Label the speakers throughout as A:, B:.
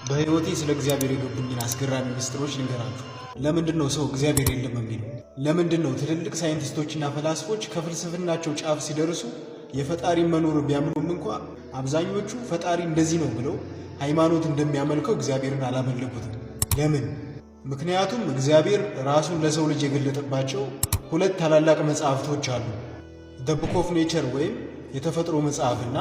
A: በሕይወቴ ስለ እግዚአብሔር የገቡኝን አስገራሚ ምስጢሮች ልንገራችሁ። ለምንድን ነው ሰው እግዚአብሔር የለም የሚለው? ለምንድን ነው ትልልቅ ሳይንቲስቶችና ፈላስፎች ከፍልስፍናቸው ጫፍ ሲደርሱ የፈጣሪ መኖር ቢያምኑም እንኳ አብዛኞቹ ፈጣሪ እንደዚህ ነው ብለው ሃይማኖት እንደሚያመልከው እግዚአብሔርን አላመለኩትም? ለምን? ምክንያቱም እግዚአብሔር ራሱን ለሰው ልጅ የገለጠባቸው ሁለት ታላላቅ መጽሐፍቶች አሉ። The Book of Nature ወይም የተፈጥሮ መጽሐፍና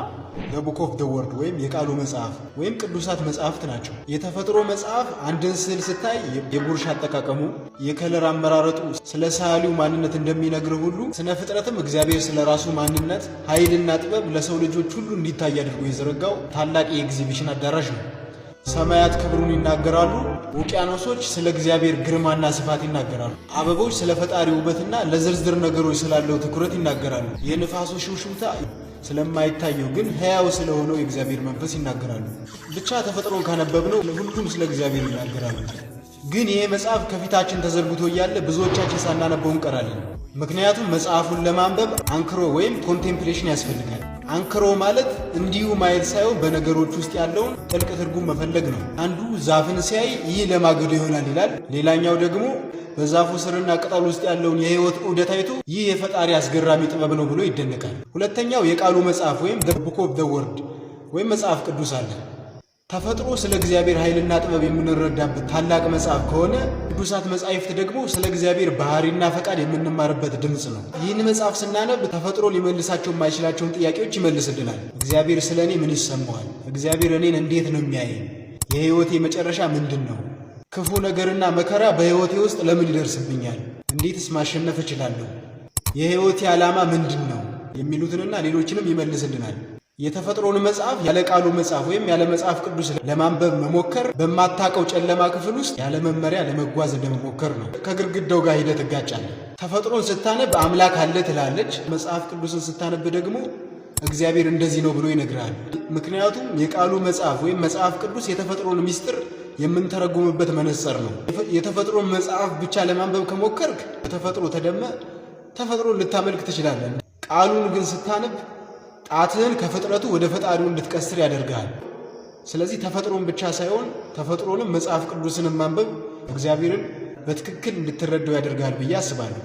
A: The Book of the Word ወይም የቃሉ መጽሐፍ ወይም ቅዱሳት መጽሐፍት ናቸው። የተፈጥሮ መጽሐፍ አንድን ስዕል ስታይ የ brush አጠቃቀሙ፣ የ color አመራረጡ ስለ ሰዓሊው ማንነት እንደሚነግር ሁሉ ስነ ፍጥረትም እግዚአብሔር ስለ ራሱ ማንነት፣ ኃይልና ጥበብ ለሰው ልጆች ሁሉ እንዲታይ አድርጎ የዘረጋው ታላቅ የኤግዚቢሽን አዳራሽ ነው። ሰማያት ክብሩን ይናገራሉ። ውቅያኖሶች ስለ እግዚአብሔር ግርማና ስፋት ይናገራሉ። አበቦች ስለ ፈጣሪ ውበትና ለዝርዝር ነገሮች ስላለው ትኩረት ይናገራሉ። የንፋሱ ሽውሽውታ ስለማይታየው ግን ሕያው ስለሆነው የእግዚአብሔር መንፈስ ይናገራሉ። ብቻ ተፈጥሮን ካነበብነው ሁሉም ስለ እግዚአብሔር ይናገራሉ። ግን ይሄ መጽሐፍ ከፊታችን ተዘርግቶ እያለ ብዙዎቻችን ሳናነበው እንቀራለን። ምክንያቱም መጽሐፉን ለማንበብ አንክሮ ወይም contemplation ያስፈልጋል። አንክሮ ማለት እንዲሁ ማየት ሳይሆን በነገሮች ውስጥ ያለውን ጥልቅ ትርጉም መፈለግ ነው። አንዱ ዛፍን ሲያይ ይህ ለማገዶ ይሆናል ይላል። ሌላኛው ደግሞ በዛፉ ስርና ቅጠል ውስጥ ያለውን የህይወት ዑደት አይቶ ይህ የፈጣሪ አስገራሚ ጥበብ ነው ብሎ ይደነቃል። ሁለተኛው የቃሉ መጽሐፍ ወይም Book of the Word ወይም መጽሐፍ ቅዱስ አለ። ተፈጥሮ ስለ እግዚአብሔር ኃይልና ጥበብ የምንረዳበት ታላቅ መጽሐፍ ከሆነ፣ ቅዱሳት መጻሕፍት ደግሞ ስለ እግዚአብሔር ባህሪና ፈቃድ የምንማርበት ድምፅ ነው። ይህን መጽሐፍ ስናነብ ተፈጥሮ ሊመልሳቸው የማይችላቸውን ጥያቄዎች ይመልስልናል። እግዚአብሔር ስለ እኔ ምን ይሰማዋል? እግዚአብሔር እኔን እንዴት ነው የሚያየኝ? የሕይወቴ መጨረሻ ምንድን ነው? ክፉ ነገርና መከራ በሕይወቴ ውስጥ ለምን ይደርስብኛል? እንዴትስ ማሸነፍ እችላለሁ? የሕይወቴ ዓላማ ምንድን ነው? የሚሉትንና ሌሎችንም ይመልስልናል። የተፈጥሮን መጽሐፍ ያለ ቃሉ መጽሐፍ ወይም ያለ መጽሐፍ ቅዱስ ለማንበብ መሞከር በማታውቀው ጨለማ ክፍል ውስጥ ያለ መመሪያ ለመጓዝ እንደመሞከር ነው። ከግድግዳው ጋር ሂደህ ትጋጫለህ። ተፈጥሮን ስታነብ አምላክ አለ ትላለች። መጽሐፍ ቅዱስን ስታነብ ደግሞ እግዚአብሔር እንደዚህ ነው ብሎ ይነግርሃል። ምክንያቱም የቃሉ መጽሐፍ ወይም መጽሐፍ ቅዱስ የተፈጥሮን ምስጢር የምንተረጉምበት መነጽር ነው። የተፈጥሮን መጽሐፍ ብቻ ለማንበብ ከሞከርክ በተፈጥሮ ተደምመህ ተፈጥሮን ልታመልክ ትችላለህ። ቃሉን ግን ስታነብ ጣትህን ከፍጥረቱ ወደ ፈጣሪው እንድትቀስር ያደርግሃል። ስለዚህ ተፈጥሮን ብቻ ሳይሆን ተፈጥሮንም መጽሐፍ ቅዱስንም ማንበብ እግዚአብሔርን በትክክል እንድትረዳው ያደርግሃል ብዬ አስባለሁ።